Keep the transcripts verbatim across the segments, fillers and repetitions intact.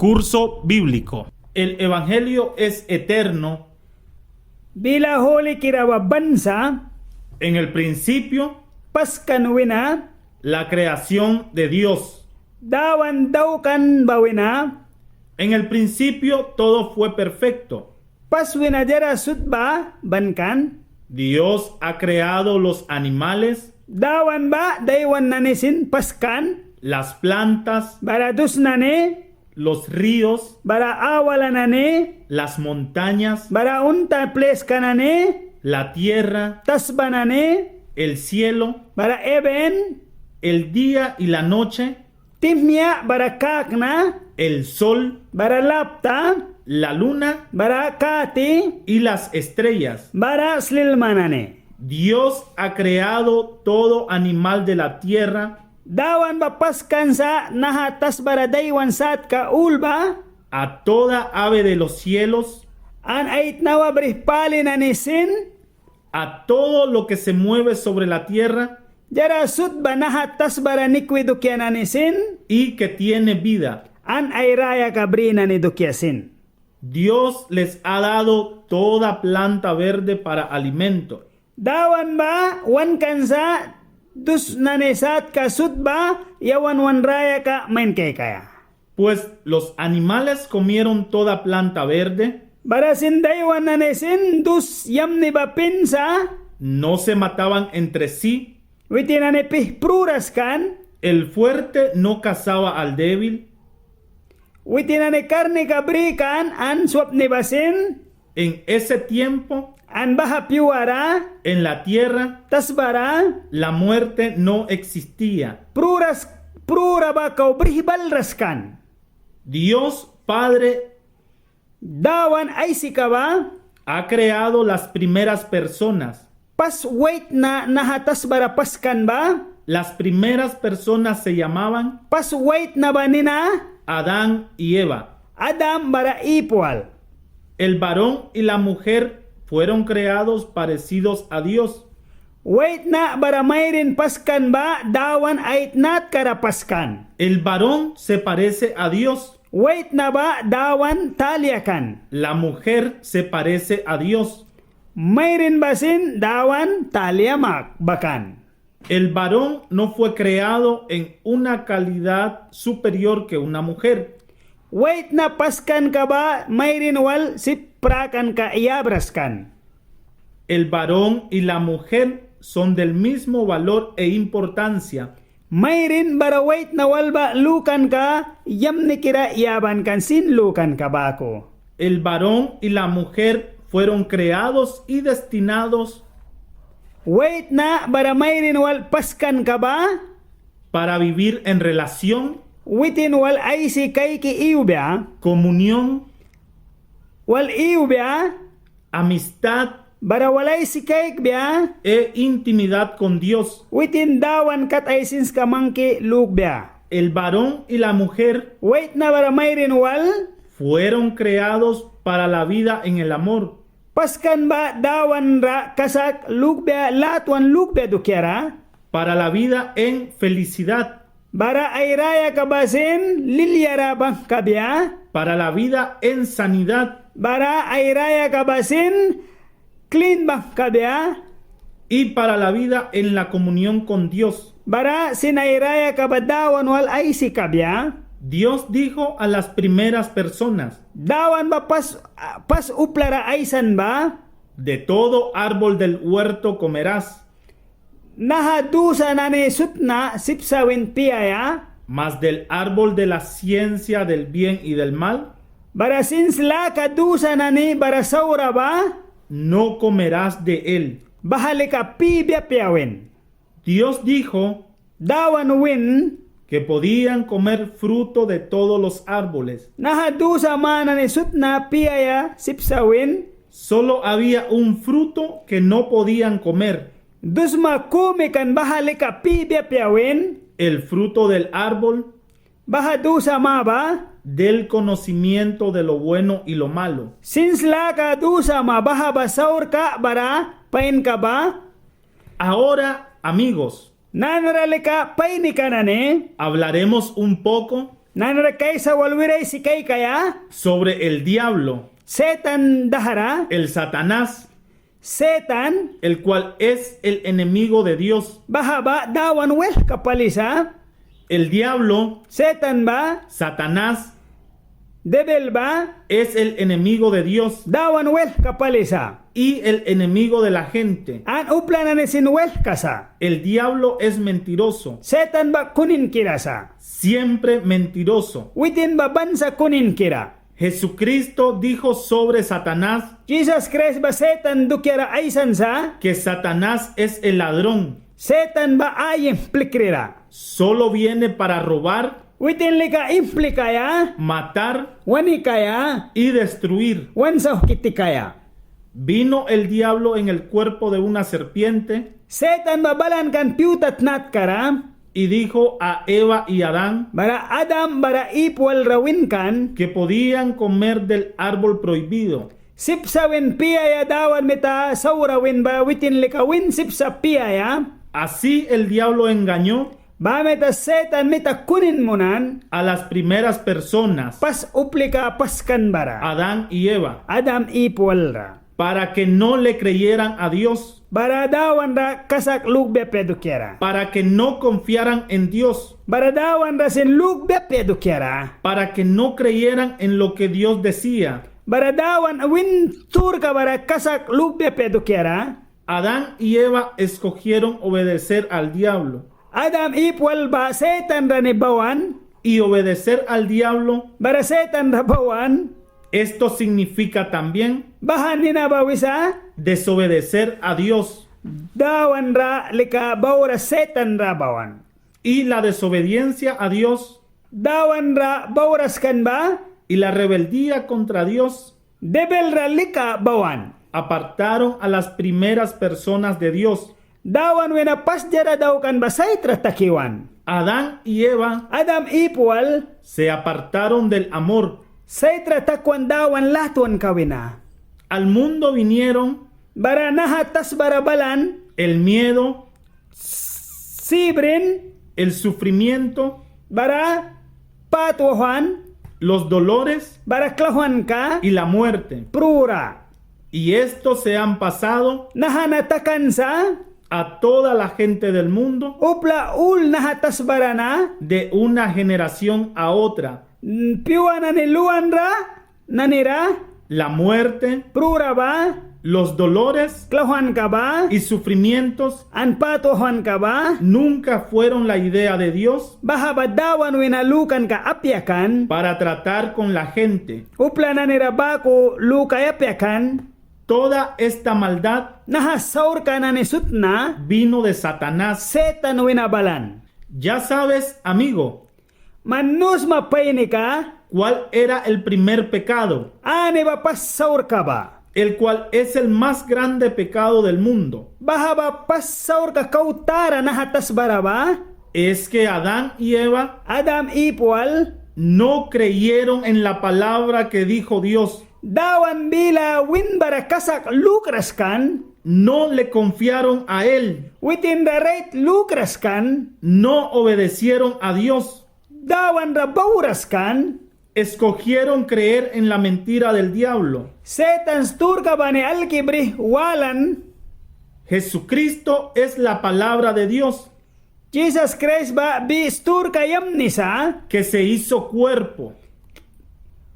Curso bíblico. El evangelio es eterno. Bila hulikira ba ban sa. En el principio, paskan wina, la creación de Dios. Dawan daukan ba wina. En el principio todo fue perfecto. Pas wina diara sut ba ban kan. Dios ha creado los animales. Dawan ba daiwan nani sin paskan. Las plantas. Bara dus nani. Los ríos. Bara awala nani. Las montañas. Bara unta pliska nani. La tierra. Tasba nani. El cielo. Bara heven. El día y la noche. Tihmia bara kakna. El sol. Bara lapta. La luna. Bara kati. Y las estrellas. Bara slilma nani. Dios ha creado todo animal de la tierra. Dawan ba paskan sa naha tasbara daiwan satka ul ba. A toda ave de los cielos. An ai tnawa brih pali nani sin. A todo lo que se mueve sobre la tierra. Diara sut ba naha tasbara nikwi dukia nani sin. Y que tiene vida. An ai rayaka bri nani dukia sin. Dios les ha dado toda planta verde para alimento. Dawan ba wankan sa dus nani satka sut ba yawan wan rayaka main kaikaia. Pues los animales comieron toda planta verde. Bara sin daiwan nani sin dus yamni ba pin sa. No se mataban entre sí. Witin nani pih pruras kan. El fuerte no cazaba al débil. Witin nani karnika bri kan an swapni ba sin. En ese tiempo, an baha pyuara, en la tierra, tasbara, la muerte no existía. Pruras, prura ba kau brih balras kan. Dios Padre, Dawan Aisika ba, ha creado las primeras personas. Pas waitna naha tasbara paskan ba. Las primeras personas se llamaban, pas waitna ba nina, Adán y Eva. Adam bara Ip wal. El varón y la mujer fueron creados parecidos a Dios. Waitna bara mairin paskan ba Dawan ai tnatkara paskan. El varón se parece a Dios. Waitna ba Dawan talia kan. La mujer se parece a Dios. Mairin ba sin Dawan talia mak ba kan. El varón no fue creado en una calidad superior que una mujer. Waitna paskanka ba mairin wal sip prakanka yabras kan. El varón y la mujer son del mismo valor e importancia. Mairin bara waitna wal ba lukanka yamnikira yaban kan sin lukanka baku. El varón y la mujer fueron creados y destinados. Waitna bara mairin wal paskanka ba. Para vivir en relación. Witin wal aisi kaiki iwbia. Comunión. Wal iwbia. Amistad. Bara wal aisi kaikbia. E intimidad con Dios. Witin Dawan kat ai sinska mangki lukbia. El varón y la mujer. Waitna bara mairin wal. Fueron creados para la vida en el amor. Paskan ba Dawan ra kasak lukbia, latwan lukbia dukiara. Para la vida en felicidad. Bara ai rayaka ba sin liliara bangkabia. Para la vida en sanidad. Bara ai rayaka ba sin klin bangkabia. Y para la vida en la comunión con Dios. Bara sin ai rayaka ba Dawan wal aisi kabia. Dios dijo a las primeras personas. Dawan ba pas, pas uplara aisan ba. De todo árbol del huerto comerás. Naha dusa nani sut na sip sa win piaia. Mas del árbol de la ciencia del bien y del mal. Bara sins laka dusa nani bara saura ba. No comerás de él. Baha lika pibia apia win. Dios dijo. Dawan win. Que podían comer fruto de todos los árboles. Naha dusa ma nani sut na piaia sip sa win. Solo había un fruto que no podían comer. Dusma kumi kan baha lika pibia apia win. El fruto del árbol. Baha dusa ma ba. Del conocimiento de lo bueno y lo malo. Sins laka dusa ma baha ba saurka bara painka ba. Ahora, amigos. Nanara lika painika nani. Hablaremos un poco. Nanara kaisa wal wira aisi kaikaia. Sobre el diablo. Setan dahra. El Satanás. Setan. El cual es el enemigo de Dios. Baha ba Dawan waihlka pali sa. El diablo. Setan ba. Satanás. Debil ba. Es el enemigo de Dios. Dawan waihlka pali sa. Y el enemigo de la gente. An upla nani sin waihlka sa. El diablo es mentiroso. Setan ba kuninkira sa. Siempre mentiroso. Witin ba ban sa kuninkira. Jesucristo dijo sobre Satanás. Jisas Kraist ba Setan dukiara aisan sa. Que Satanás es el ladrón. Setan ba ai implikri ra. Solo viene para robar. Witin lika implikaia. Matar. Wanikaia. Y destruir. Wan sauhki tikaia. Vino el diablo en el cuerpo de una serpiente. Setan ba balan kan piuta tnatkara. Y dijo a Eva y Adán. Bara Adam bara Ip wal ra win kan. Que podían comer del árbol prohibido. Sip sa win piaia Dawan mita saura win ba witin lika win sip sa piaia. Así el diablo engañó. Baha mita Setan mita kunin munan. A las primeras personas. Pas uplika paskan bara. Adán y Eva. Adam Ip wal ra. Para que no le creyeran a Dios. Bara Dawan ra kasak lukbia apia dukiara. Para que no confiaran en Dios. Bara Dawan ra sin lukbia apia dukiara. Para que no creyeran en lo que Dios decía. Bara Dawan win sturka bara kasak lukbia apia dukiara. Adán y Eva escogieron obedecer al diablo. Adam Ip wal ba Setan ra ni bawan. Y obedecer al diablo. Bara Setan ra bawan. Esto significa también. Baha nina ba wisa. Desobedecer a Dios. Dawan ra lika baura Setan ra bawan. Y la desobediencia a Dios. Dawan ra bauras kan ba. Y la rebeldía contra Dios. Debil ra lika bawan. Apartaron a las primeras personas de Dios. Dawan wina pas diara daukan ba sait ra taki wan. Adán y Eva. Adam Ip wal. Se apartaron del amor. Sait ra takwan Dawan latwanka wina. Al mundo vinieron. Bara naha tasbara balan. El miedo. Sibrin. El sufrimiento. Bara pât wauhwan. Los dolores. Bara klauhwanka. Y la muerte. Prura. Y estos se han pasado. Naha na takan sa. A toda la gente del mundo. Upla ul naha tasbara na. De una generación a otra. Pyua nani luan ra nani ra. La muerte. Prura ba. Los dolores. Klauhwanka ba. Y sufrimientos. An pât wauhwanka ba. Nunca fueron la idea de Dios. Baha ba Dawan wina lukanka apia kan. Para tratar con la gente. Upla nani ra baku lukaia apia kan. Toda esta maldad. Naha saurka nani sut na. Vino de Satanás. Setan wina balan. Ya sabes, amigo. Man nu sma painika. ¿Cuál era el primer pecado? Ani ba pas saurka ba. El cual es el más grande pecado del mundo. Baha ba pas saurka kau tara naha tasbara ba. Es que Adán y Eva. Adam Ip wal. No creyeron en la palabra que dijo Dios. Dawan bila win bara kasak lukras kan. No le confiaron a él. Witin ra rait lukras kan. No obedecieron a Dios. Dawan ra bauras kan. Escogieron creer en la mentira del diablo. Setan sturka bani alki brih walan. Jesucristo es la palabra de Dios. Jisas Kraist ba bi sturka yamni sa. Que se hizo cuerpo.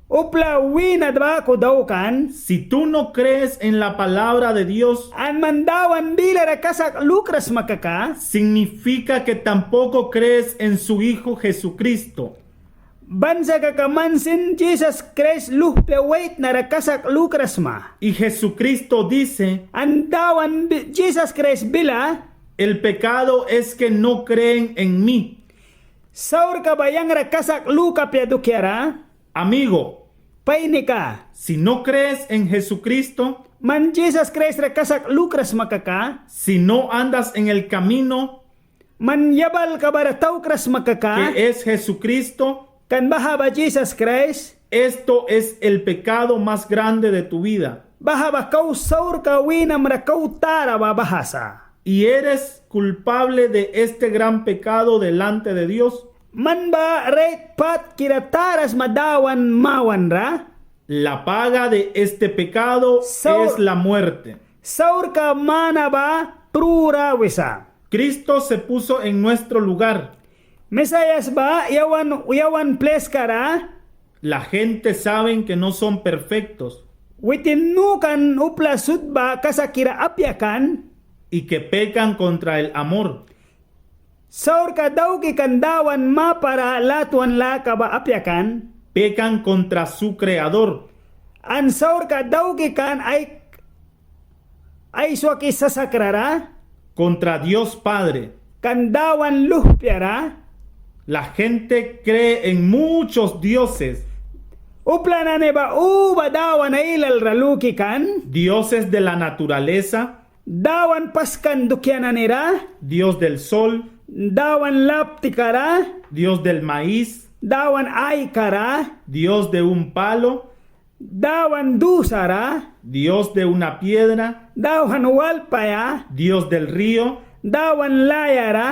Upla wîna baku daukan. Si tú no crees en la palabra de Dios, an man Dawan bilara kasak lukras sma kaka, significa que tampoco crees en su Hijo Jesucristo. Ban sa kaka man sin Jisas Kraist luhpia waitna ra kasak lukras sma. Y Jesucristo dice, an Dawan bi-, Jisas Kraist bila, el pecado es que no creen en mí. Saurka ba yang ra kasak lukaia apia dukiara. Amigo, painika, si no crees en Jesucristo, man Jisas Kraist ra kasak lukras sma kaka, si no andas en el camino, man yabalka bara taukras sma kaka, que es Jesucristo, kan baha ba Jisas Kraist, esto es el pecado más grande de tu vida. Baha ba kau saurka wînam ra kau tara ba baha sa. Y eres culpable de este gran pecado delante de Dios. man ba rait patkira tara sma Dawan mawanra. La paga de este pecado Saur- es la muerte. Saurka mana ba prura wisa. Cristo se puso en nuestro lugar. Mesaias ba yawan, yawan pliskara. La gente saben que no son perfectos. Witin nu kan upla sut ba kasakkira apia kan. Y que pecan contra el amor. Saurka dauki kan Dawan mapara latwan laka ba apia kan. Pecan contra su creador. An saurka dauki kan ai, ai swaki sasakrara. Contra Dios Padre. Kan Dawan luhpiara. La gente cree en muchos dioses. Upla nani ba uba dawan ailal ra luki kan. Dioses de la naturaleza. Dawan paskan dukia nani ra. Dios del sol. Dawan laptika ra. Dios del maíz. Dawan aika ra. Dios de un palo. Dawan dusa ra. Dios de una piedra. Dawan walpaya. Dios del río. Dawan laya ra.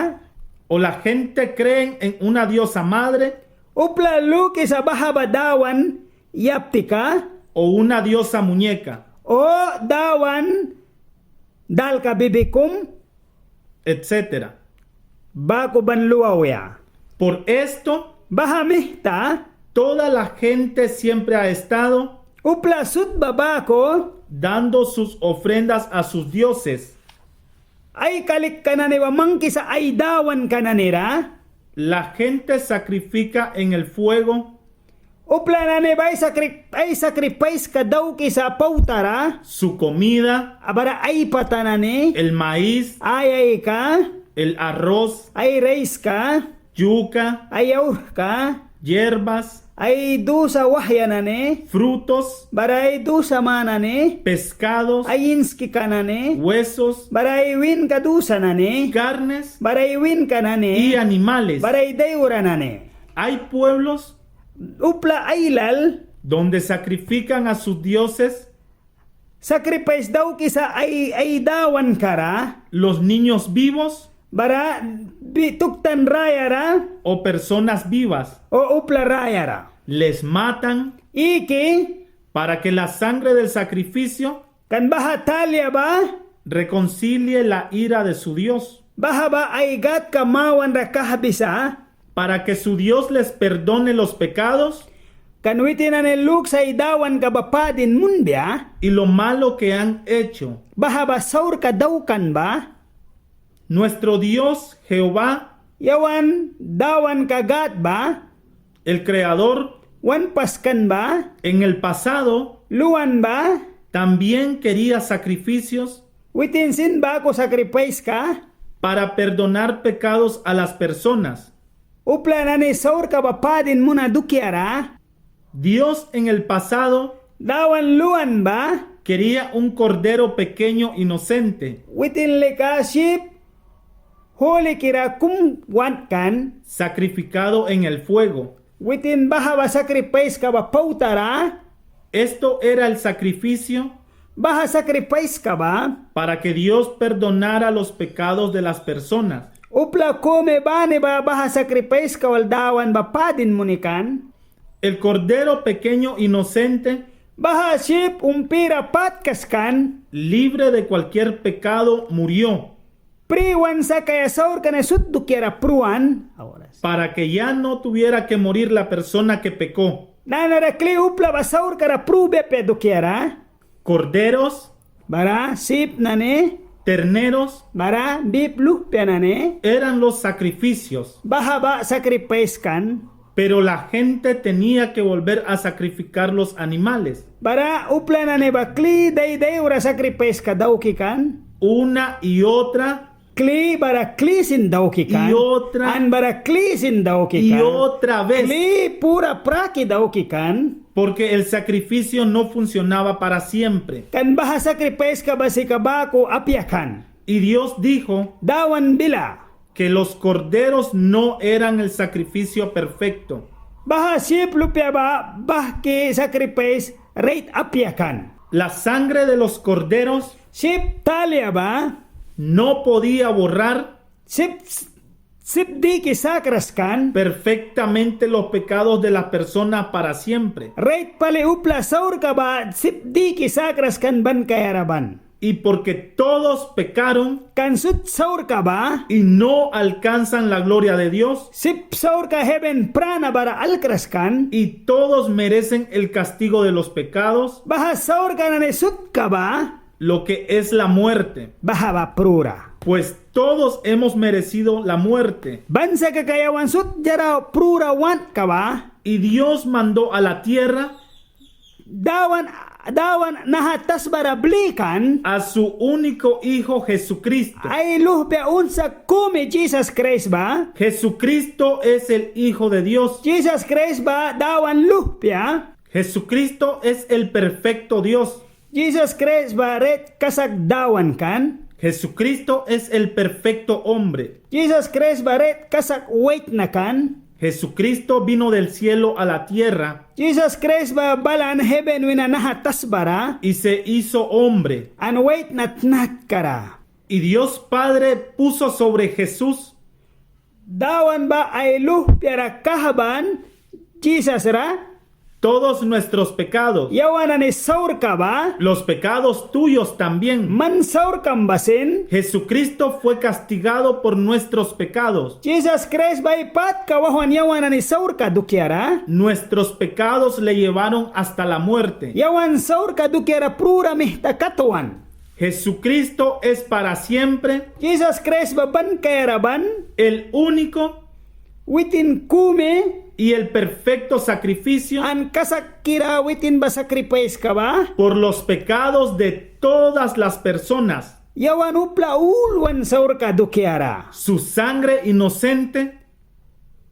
O la gente creen en una diosa madre. Upla lukisa baha ba dawan yaptika. O una diosa muñeca. O dawan dalka bibi kum. Etcétera. Baku ban luaia. Por esto, baha mihta, toda la gente siempre ha estado, upla sut ba baku, dando sus ofrendas a sus dioses. Ai kalikka nani ba mangkisa ai dawanka nani ra. La gente sacrifica en el fuego. Upla nani ba ai sakri-, ai sakripaiska daukisa pauta ra. Su comida. Bara ai pata nani. El maíz. Ai aika. El arroz. Ai raiska. Yuca. Ai aurka. Hierbas. Ai dusa wahya nani. Frutos. Bara ai dusa ma nani. Pescados. Ai inskika nani. Huesos. Bara ai winka dusa nani. Carnes. Bara ai winka nani. Y animales. Bara ai daiwra nani. Hay pueblos, upla ailal, donde sacrifican a sus dioses, sakripais daukisa ai, ai dawanka ra, los niños vivos, bara bi-, tuktan raya ra, o personas vivas, o upla raya ra, les matan, iki, para que la sangre del sacrificio, kan baha talia ba, reconcilie la ira de su Dios. Baha ba ai Gadka mawanra kahbisa. Para que su Dios les perdone los pecados. Kan witin nani lukisa ai dawanka ba padin munbia. Y lo malo que han hecho. Baha ba saurka daukan ba. Nuestro Dios, Jehová, yawan Dawanka Gad ba, el Creador, wan paskan ba, en el pasado, luan ba, también quería sacrificios, witin sin baku sakripaiska, para perdonar pecados a las personas. Upla nani saurka ba padin muna dukiara. Dios en el pasado, Dawan luan ba, quería un cordero pequeño inocente, witin lika sip hulikira kum want kan, sacrificado en el fuego, witin baha ba sakripaiska ba pauta ra. Esto era el sacrificio, baha sakripaiska ba, para que Dios perdonara los pecados de las personas. Upla kumi bani ba baha sakripaiska wal Dawan ba padin muni kan. El cordero pequeño inocente, baha sip umpira patkas kan, libre de cualquier pecado, murió. Pri wan sakaia saurka nani sut dukiara pruan. Ahora sí. Para que ya no tuviera que morir la persona que pecó. Nanara kli upla ba saurkara prubia apia dukiara. Corderos, bara sip nani, terneros, bara bip luhpia nani, eran los sacrificios, baha ba sakripais kan. Pero la gente tenía que volver a sacrificar los animales, bara upla nani ba kli dai daiwra sakripaiska dauki kan. Una y otra, kli bara kli sin dauki kan. Y otra. An bara kli sin dauki kan. Y otra vez. Kli pura praki dauki kan. Porque el sacrificio no funcionaba para siempre. Kan baha sakripaiska ba sika baku apia kan. Y Dios dijo, Dawan bila, que los corderos no eran el sacrificio perfecto. Baha sip luhpia ba bahki sakripais rait apia kan. La sangre de los corderos, sip talia ba, no podía borrar, sip s-, sip diki sakras kan. Perfectamente los pecados de las personas para siempre. Rait pali upla saurka ba sip diki sakras kan ban kaiara ban. Y porque todos pecaron. Kan sut saurka ba. Y no alcanzan la gloria de Dios. Sip saurka heben prana bara alkras kan. Y todos merecen el castigo de los pecados. Baha saurka nani sutka ba. Lo que es la muerte. Baha ba prura. Pues todos hemos merecido la muerte. Ban sa kaka yawan sut diara prura wantka ba. Y Dios mandó a la tierra Dawan, Dawan naha tasbara blikan. A su único Hijo Jesucristo. Ai luhpia unsak kumi Jisas Kraist ba. Jesucristo es el Hijo de Dios. Jisas Kraist ba Dawan luhpia. Jesucristo es el perfecto Dios. Jisas Kraist ba rait kasak Dawan kan. Jesucristo es el perfecto hombre. Jisas Kraist ba rait kasak waitna kan. Jesucristo vino del cielo a la tierra. Jisas Kraist ba balan heben wina naha tasbara. Y se hizo hombre. An waitna tnatkara. Y Dios Padre puso sobre Jesús. Dawan ba ai luhpiara kahban Jisas ra. Todos nuestros pecados. Yawan nani saurka ba. Los pecados tuyos también. Man saurkam ba sin. Jesucristo fue castigado por nuestros pecados. Jisas Kraist ba ai patka wauhwan yawan nani saurka dukiara. Nuestros pecados le llevaron hasta la muerte. Yawan saurka dukiara prura mihta kat wan. Jesucristo es para siempre. Jisas Kraist ba ban kaiara ban. El único. Witin kumi. Y el perfecto sacrificio. An kasakkira witin ba sakripaiska ba. Por los pecados de todas las personas. Yawan upla ul wan saurka dukiara. Su sangre inocente.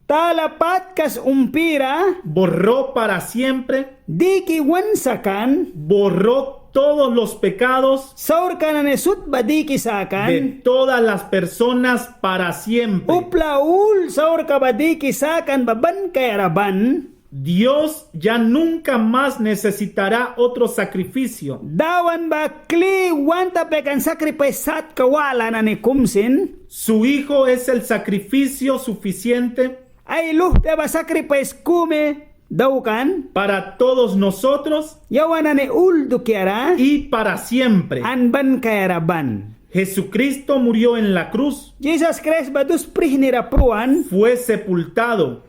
Tala patkas umpira. Borró para siempre. Diki wan sakan. Borró todos los pecados. Saurka nani sut ba diki sakan. De todas las personas para siempre. Upla ul saurka ba diki sakan ba ban kaiara ban. Dios ya nunca más necesitará otro sacrificio. Dawan ba kli want apia kan sakripais satka wala nani kum sin. Su Hijo es el sacrificio suficiente. Ai luhpia ba sakripais kumi daukan. Para todos nosotros. Yawan nani ul dukiara. Y para siempre. An ban kaiara ban. Jesucristo murió en la cruz. Jisas Kraist ba dus prihnira pruan. Fue sepultado.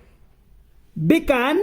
Bikan.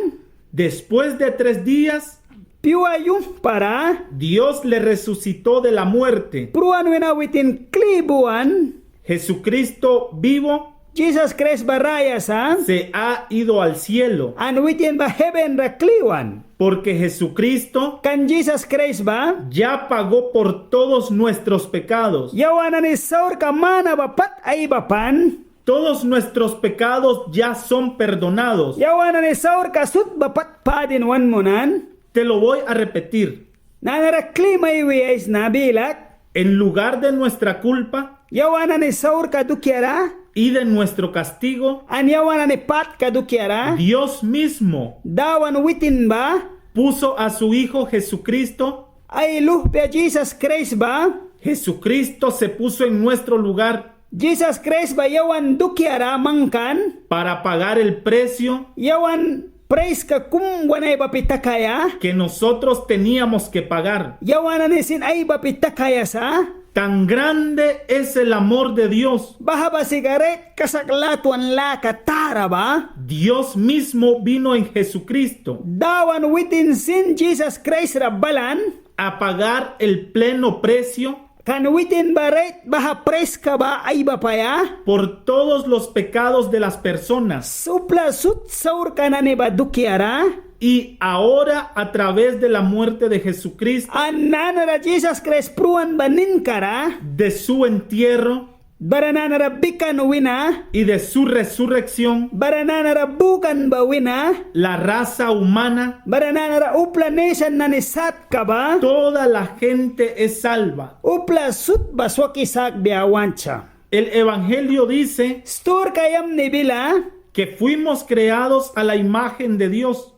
Después de tres días, pyua yumhpara. Dios le resucitó de la muerte. Pruan wina witin kli buan. Jesucristo vivo. Jisas Kraist ba raya sa. Se ha ido al cielo. An witin ba heben ra kli wan. Porque Jesucristo. Kan Jisas Kraist ba. Ya pagó por todos nuestros pecados. Yawan nani saurka mana ba pat aibapan. Todos nuestros pecados ya son perdonados. Yawan nani saurka sut ba pat padin wan munan. Te lo voy a repetir. Nanara kli mai wiaisna bilak. En lugar de nuestra culpa. Yawan nani saurka dukiara. Y de nuestro castigo. An yawan nani patka dukiara. Dios mismo. Dawan witin ba. Puso a su Hijo Jesucristo. Ai luhpia Jisas Kraist ba. Jesucristo se puso en nuestro lugar. Jisas Kraist ba yawan dukiara mangkan. Para pagar el precio. Yawan praiska kum wan aibapi takaia. Que nosotros teníamos que pagar. Yawan nani sin aibapi takaia sa. Tan grande es el amor de Dios. Baha ba sika rait kasak latwan laka tara ba. Dios mismo vino en Jesucristo. Dawan witin sin Jisas Kraist ra balan. A pagar el pleno precio. Kan witin ba rait baha praiska ba aibapaia. Por todos los pecados de las personas. Upla sut saurka nani ba dukiara. Y ahora, a través de la muerte de Jesucristo. An nanara Jisas Kraist pruan ba ninkara. De su entierro. Bara nanara bikan wina. Y de su resurrección. Bara nanara bukan ba wina. La raza humana. Bara nanara upla nisan nani satka ba. Toda la gente es salva. Upla sut ba swaki sakbia want sa. El evangelio dice. Sturka yamni bila. Que fuimos creados a la imagen de Dios.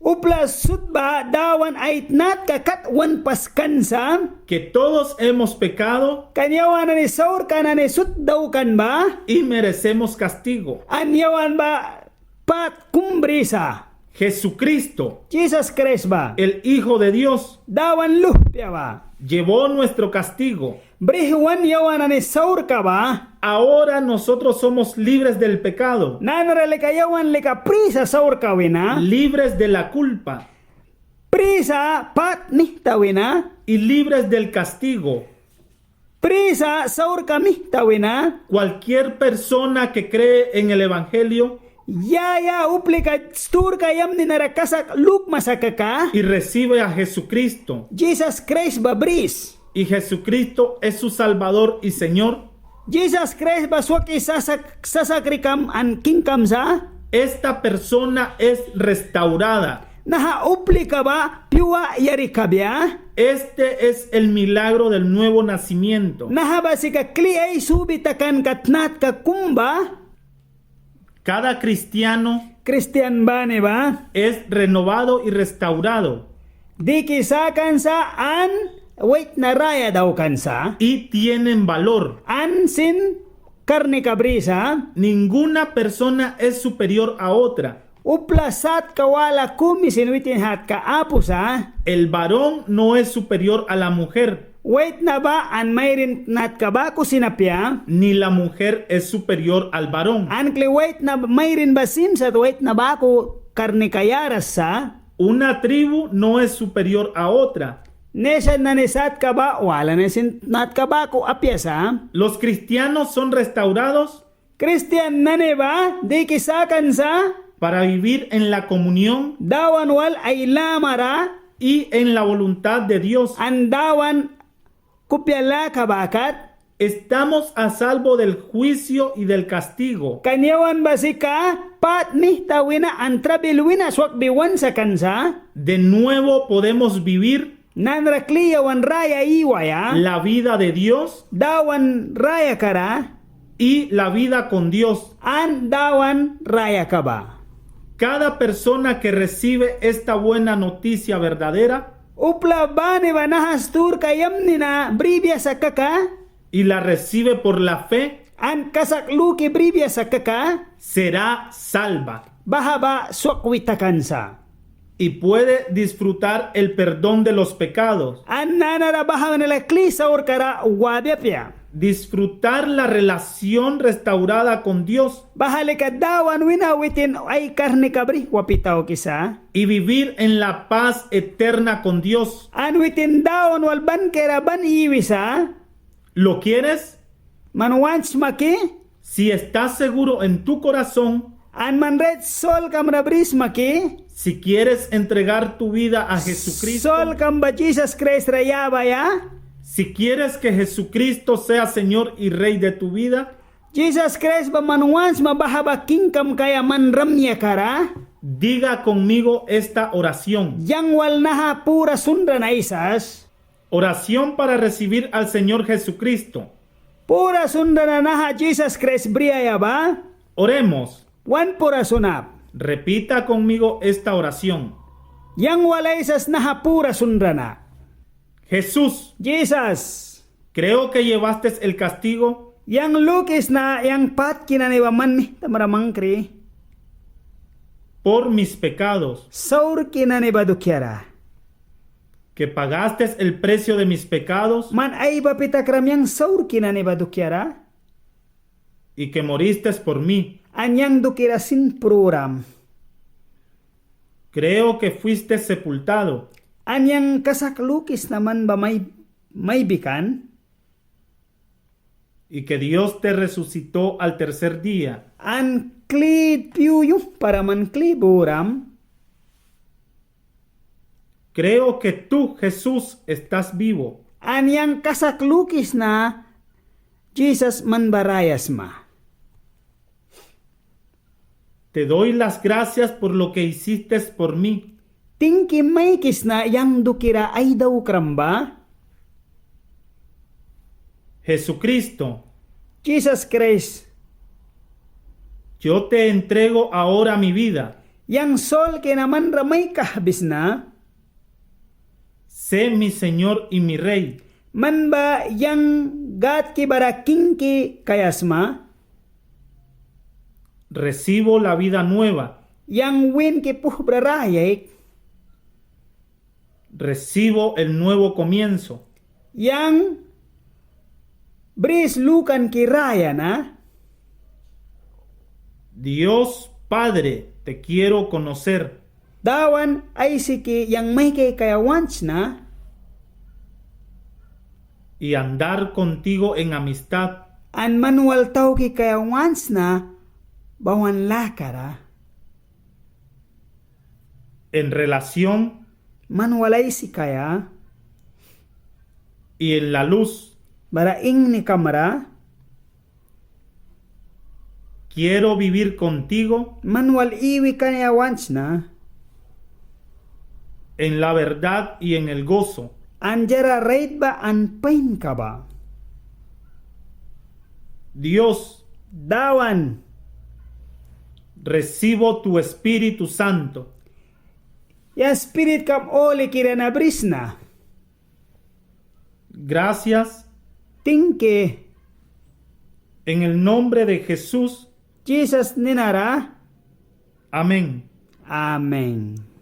Upla sut ba Dawan ai tnatka kat wan paskan sa. Que todos hemos pecado. Kan yawan nani saurka nani sut daukan ba. Y merecemos castigo. An yawan ba pât kum brisa. Jesucristo, Jisas Kraist ba, el Hijo de Dios, Dawan luhpia ba, llevó nuestro castigo. Brih wan yawan nani saurka ba. Ahora nosotros somos libres del pecado. Nanara lika yawan lika pri sa saurka wina. Libres de la culpa. Pri sa pât mihta wina. Y libres del castigo. Pri sa saurka mihta wina. Cualquier persona que cree en el evangelio. Ya ya uplika sturka yamni nara kasak lukma sa kaka. Y recibe a Jesucristo. Jisas Kraist ba bris. Y Jesucristo es su Salvador y Señor. Jisas Kraist ba swaki sasak, sasakrikam an kingkam sa. Esta persona es restaurada. Naha uplika ba pyua yari kabia. Este es el milagro del nuevo nacimiento. Naha ba sika kli aisubi takanka tnatka kum ba. Cada cristiano, kristian bani ba, es renovado y restaurado. Diki sakan sa an waitna raya daukan sa. Y tienen valor. An sin karnika brisa. Ninguna persona es superior a otra. Upla satka wala kumi sin witin satka apu sa. El varón no es superior a la mujer. Waitna ba an mairin natka baku sin apia. Ni la mujer es superior al varón. An kli waitna, mairin ba sim sat waitna baku karnika yaras sa. Una tribu no es superior a otra. Nesan nani satka ba wala nani sin natka baku apia sa. Los cristianos son restaurados. Kristian nani ba diki sakan sa. Para vivir en la comunión. Dawan wal ai lamara. Y en la voluntad de Dios. An Dawan kupia laka ba kat. Estamos a salvo del juicio y del castigo. Kan yawan ba sika pât mihta wina an trabil wina swakbi wan sakan sa. De nuevo podemos vivir. Nanara kli yawan raya iwaia. La vida de Dios. Dawan rayaka ra. Y la vida con Dios. An Dawan rayaka ba. Cada persona que recibe esta buena noticia verdadera. Upla bani ba naha sturka yamni na bribia sa kaka. Y la recibe por la fe. An kasak luki bribia sa kaka. Será salva. Baha ba swakwi takan sa. Y puede disfrutar el perdón de los pecados. An nanara baha wina lika kli saurka ra wabia apia. Disfrutar la relación restaurada con Dios. Baha lika Dawan wina witin ai karnika brih wapi tauki sa. Y vivir en la paz eterna con Dios. An witin Dawan wal ban kira ban iwisa. ¿Lo quieres? Man want sma ki? Si estás seguro en tu corazón. An man rait solkam ra brisma ki? Si quieres entregar tu vida a Jesucristo. Solkam ba Jisas Kraist ra yabaia. Si quieres que Jesucristo sea Señor y Rey de tu vida. Jisas Kraist ba man want sma baha ba kingkam kaia man ramyaka ra. Diga conmigo esta oración. Yang wal naha pura sunra na aisas. Oración para recibir al Señor Jesucristo. Pura sunra na naha Jisas Kraist briaia ba. Oremos. Wan pura sunap. Repita conmigo esta oración. Yang wal aisas naha pura sunra na. Jesús. Jisas. Creo que llevaste el castigo. Yang lukisna yang patki nani ba man mihtamra mangkri. Por mis pecados. Saurki nani ba dukiara. Que pagaste el precio de mis pecados. Man aibapi takram yang saurki nani ba dukiara. Y que moristes por mí. An yang dukira sin pruram. Creo que fuiste sepultado. An yang kasak lukisna man ba mai, mai bikan. Y que Dios te resucitó al tercer día. An kli pyu yumhpa ra man kli buram. Creo que tú, Jesús, estás vivo. An yang kasak lukisna Jisas man ba raya sma. Te doy las gracias por lo que hiciste por mí. Tingki maikisna yang dukira ai daukram ba. Jesucristo. Jisas Kraist. Yo te entrego ahora mi vida. Yang solki na man ra mai kahbisna. Sé mi Señor y mi Rey. Man ba yang Gadki bara Kingki kaia sma. Recibo la vida nueva. Yang winki puhbra rayaki. Recibo el nuevo comienzo. Yang bris lukanki raya na. Dios Padre, te quiero conocer. Dawan Aisiki, yang mai kaikaia want sna. Y andar contigo en amistad. An man wal tauki kaia want sna, Bauhwan lakara. En relación. Man wal aisi kaia. Y en la luz. Bara ingnikam ra. Quiero vivir contigo. Man wal iwi kaia want sna. En la verdad y en el gozo. An diara rait ba an painka ba. Dios. Dawan. Recibo tu Espíritu Santo. Yang Spiritkam Hulikira na brisna. Gracias. Tingki. En el nombre de Jesús. Jisas nina ra. Amén. Amen.